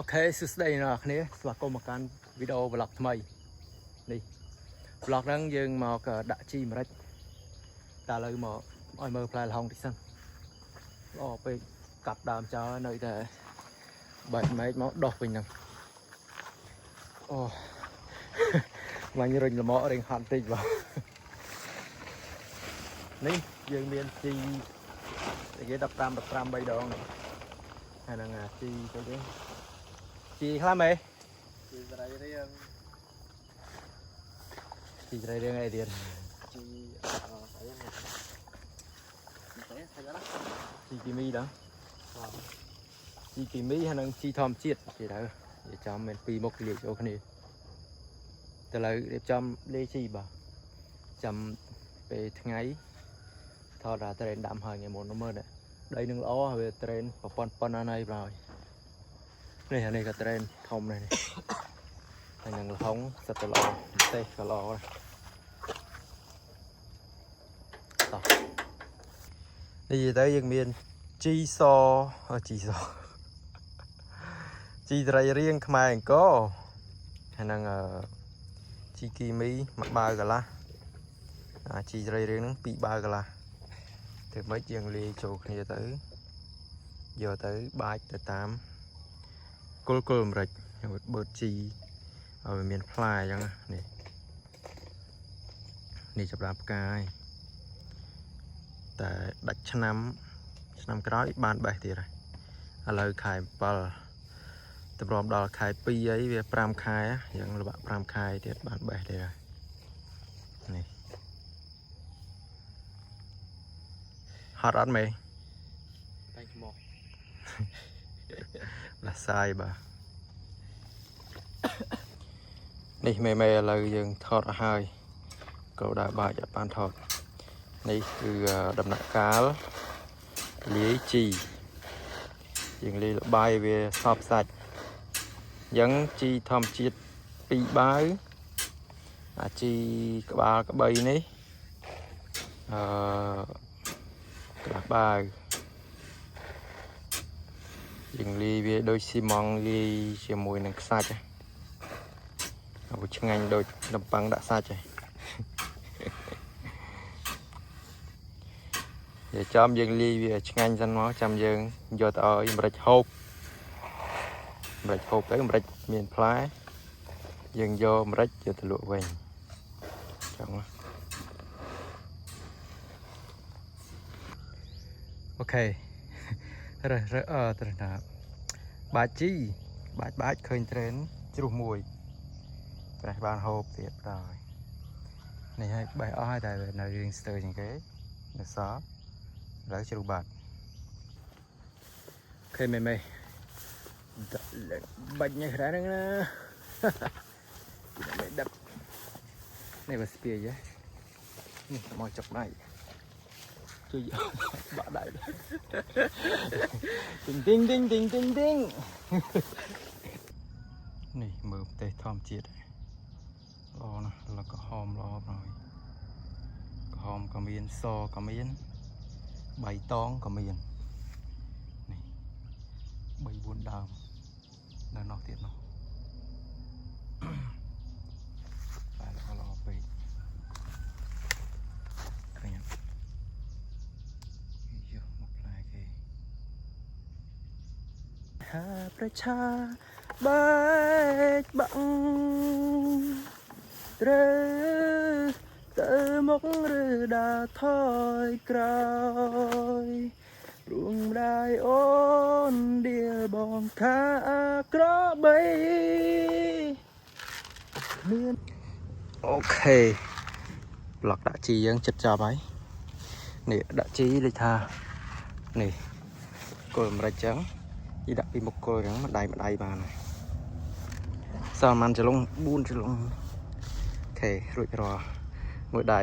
OK សួស្តីអ្នកនរគ្នាស្វាគមន៍មកកាន់វីដេអូ vlog ថ្មីនេះ vlog ហ្នឹងយើងមកដាក់ជីម្រេចតែឥឡូវមកឲ្យមើលផ្លែល្ហុងតិចសិនល្អពេកកាប់ដើមចោលនៅតែបែកមែកមកដោះវិញហ្នឹងអូ មាញ់រុញលមករៀងហត់តិចបាទនេះយើងមានជីគេ15 15 3ដងនេះហើយហ្នឹងអាជីទៅគេជីខ្លះមេ ជីសរីរាង្គ ជីត្រីរឿងអីទៀត ជីអឺស្អីហ្នឹងស្អីស្អីណា ជីគីមីដល់ បាទ ជីគីមីហើយនិងជីធម្មជាតិគេទៅនិយាយចំមានពីរមុខលាយចូលគ្នាទៅលើរៀបចំលាយជីបាទចាំពេលថ្ងៃថតអាត្រេនដាំហើយថ្ងៃមុននោះមើលនេះដីនឹងល្អហើយវាត្រេនប្រព័ន្ធប៉ុណ្ណាណៃបាទនេះអានេះក៏ត្រេនធំដែរនេះហើយនឹងល្ហុងសិតតែល្អម្ទេសក៏ល្អដែរតោះនេះនិយាយទៅយើងមានជីសអឺជីស ជីត្រីរៀងខ្មែរអង្គរហើយនឹងអឺជីគីមីមួយបាវកន្លះអាជីត្រីរៀងហ្នឹងពីរបាវកន្លះធ្វើម៉េចយើងលាយចូលគ្នាទៅយកទៅបាច់ទៅតាមគល់គល់ម្រេចឲ្យបឺតជីឲ្យវាមានផ្លែអញ្ចឹងណានេះនេះចាប់ដើមផ្កាហើយតែដាច់ឆ្នាំឆ្នាំក្រោយបានបេះទៀតហើយឥឡូវខែ7 តម្រាំដល់ខែ2អីវា5ខែយើងល្បាក់5ខែទៀតបានបេះទៀតហើយនេះហត់អត់មេ តែខ្មោះ លាសាយបាទនេះមេមេឥឡូវយើងថតអស់ហើយក៏ដើរបាច់អត់បានថតនេះគឺដំណាក់កាលលាយជីយើងលាយលបាយវាសពសាច់អញ្ចឹងជីធម្មជាតិ2បាវអាជីក្បាលក្បីនេះអឺក្លាស់បាវយើងលាយវាដូចស៊ីម៉ង់លាយជាមួយនឹងខ្សាច់ហ៎ឲ្យឆ្ងាញ់ដូចនំប៉័ងដាក់សាច់ហ៎ និយាយចំយើងលាយវាឲ្យឆ្ងាញ់សិនមកចាំយើងយកទៅឲ្យម្រេចហូបម្រេចហូបទៅម្រេចមានផ្លែយើងយកម្រេចយកទៅលក់វិញចឹងណាOK រើសរើសអឺត្រណាបាច់ជីបាច់បាច់ឃើញត្រេនជ្រុះមួយប្រេះបានហូបទៀតដល់នេះហើយបេះអស់ហើយតែនៅរៀងស្ទើរជាងគេនៅសល់ ឥឡូវជ្រុះបាត់OK មេមេដាក់លេខបាច់ញ៉េះដែរហ្នឹងណា គេដាក់ដឹកនេះបើស្ពាយហ៎នេះមកចុកដៃជួយបាក់ដៃទីងទីងទីងទីងទីងទីងនេះមើលប្រទេសធម្មជាតិល្អណាស់លក្រហមល្អហើយក្រហមក៏មានសក៏មាន បៃតងក៏មាននេះ3 4ដើមនៅនោះទៀតនោះ បាទល្អល្អពេកឃើញអត់យកមកផ្លែគេហាប្រជាបែកបាក់ត្រូវទៅមុខឬដើរថយក្រោយ រួងម្ដាយអូនដៀលបងថាក្របីមាន OK vlog ដាក់ជីយើងចិត្តចប់ហើយនេះដាក់ជីដូចថានេះគល់ម្រេចចឹងយីដាក់ពីមុខគល់ចឹងម្ដាយម្ដាយបានហើយសល់ប៉ុន្មានចលង4ចលង OK រួចរាល់មួយដៃ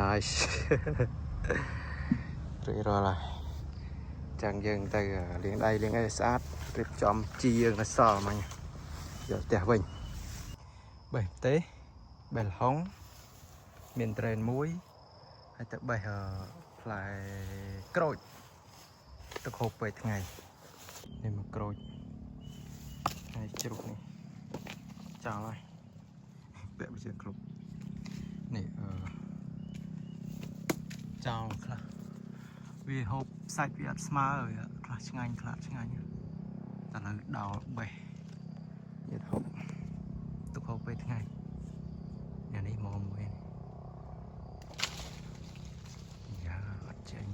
nice រួចរាល់ហើយចឹងយើងទៅលាងដៃលាងអីឲ្យស្អាតរៀបចំជីយើងនៅសល់មិញយកផ្ទះវិញបេះទេបេះល្ហុងមានត្រេនមួយហើយទៅបេះអឺផ្លែក្រូចទឹកហូបពេលថ្ងៃនេះមកក្រូច ហើយជ្រុះនេះចោលហើយពាក់វាជាគ្រប់នេះអឺចោលខ្លះវាហូបសាច់វាអត់ស្មើវាខ្លះឆ្ងាញ់ខ្លះឆ្ងាញ់តែឥឡូវដោលបេះយកហូបទុកហូបពេលថ្ងៃញ៉ានេះមកមួយនេះយ៉ាអត់ចេញ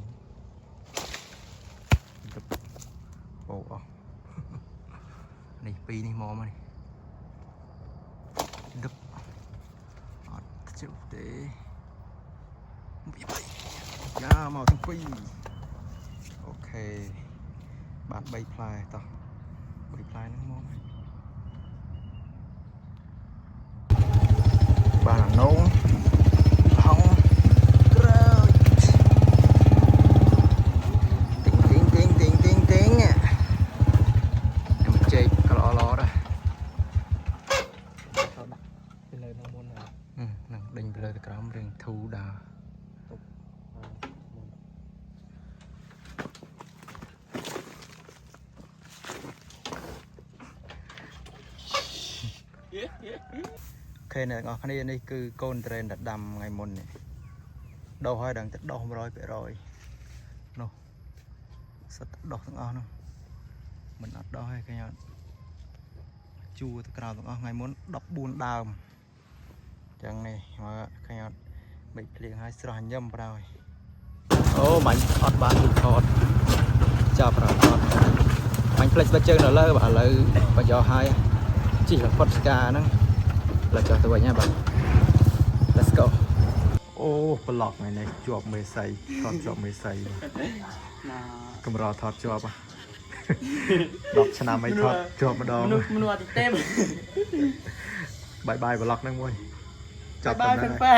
ទៅបោអស់ នេះពីរនេះមកមកនេះដឹបអត់ជិះទេពីបីយ៉ាមកទាំងពីរ okay បាន3ផ្លែតោះ3ផ្លែហ្នឹងមកមកបានអានងហងក្រើចទីងទីងទីងទីងទីងទីងខ្ញុំចេកក៏ល្អល្អដែរ เขาដាក់ពីលើនឹងមុនហើយ ហ្នឹងដេញពីលើទៅក្រោមរៀងធូរដើរ មុន okay អ្នកទាំងអស់គ្នានេះគឺកូនត្រេនដែលដាំថ្ងៃមុននេះដោះហើយដឹងតែដោះ100%នោះសិតតែដោះទាំងអស់នោះមិនអត់ដោះទេឃើញអត់ជួរទៅក្រៅទាំងអស់ថ្ងៃមុន14ដើមអញ្ចឹងនេះមើលឃើញអត់មេឃភ្លៀងហើយស្រស់ញឹមប្រហើយអូមាញ់អត់បានលឺថតចាប់ប្រអត់មាញ់ផ្លេចស្បែកជើងនៅលើបាទឥឡូវបញ្យោហើយជិះលផុតស្កាហ្នឹង ឡើយចុះទៅវិញហ៎បាទ Let's go អូប្លុកថ្ងៃនេះជាប់មេសីថតជាប់មេសី ណា កម្រថតជាប់10ឆ្នាំអីថតជាប់ម្ដង មនុស្សមនុស្សអត់ទេ បាយបាយប្លុកហ្នឹងមួយ បាយបាយ ប៉ុណ្ណឹង ប៉ែ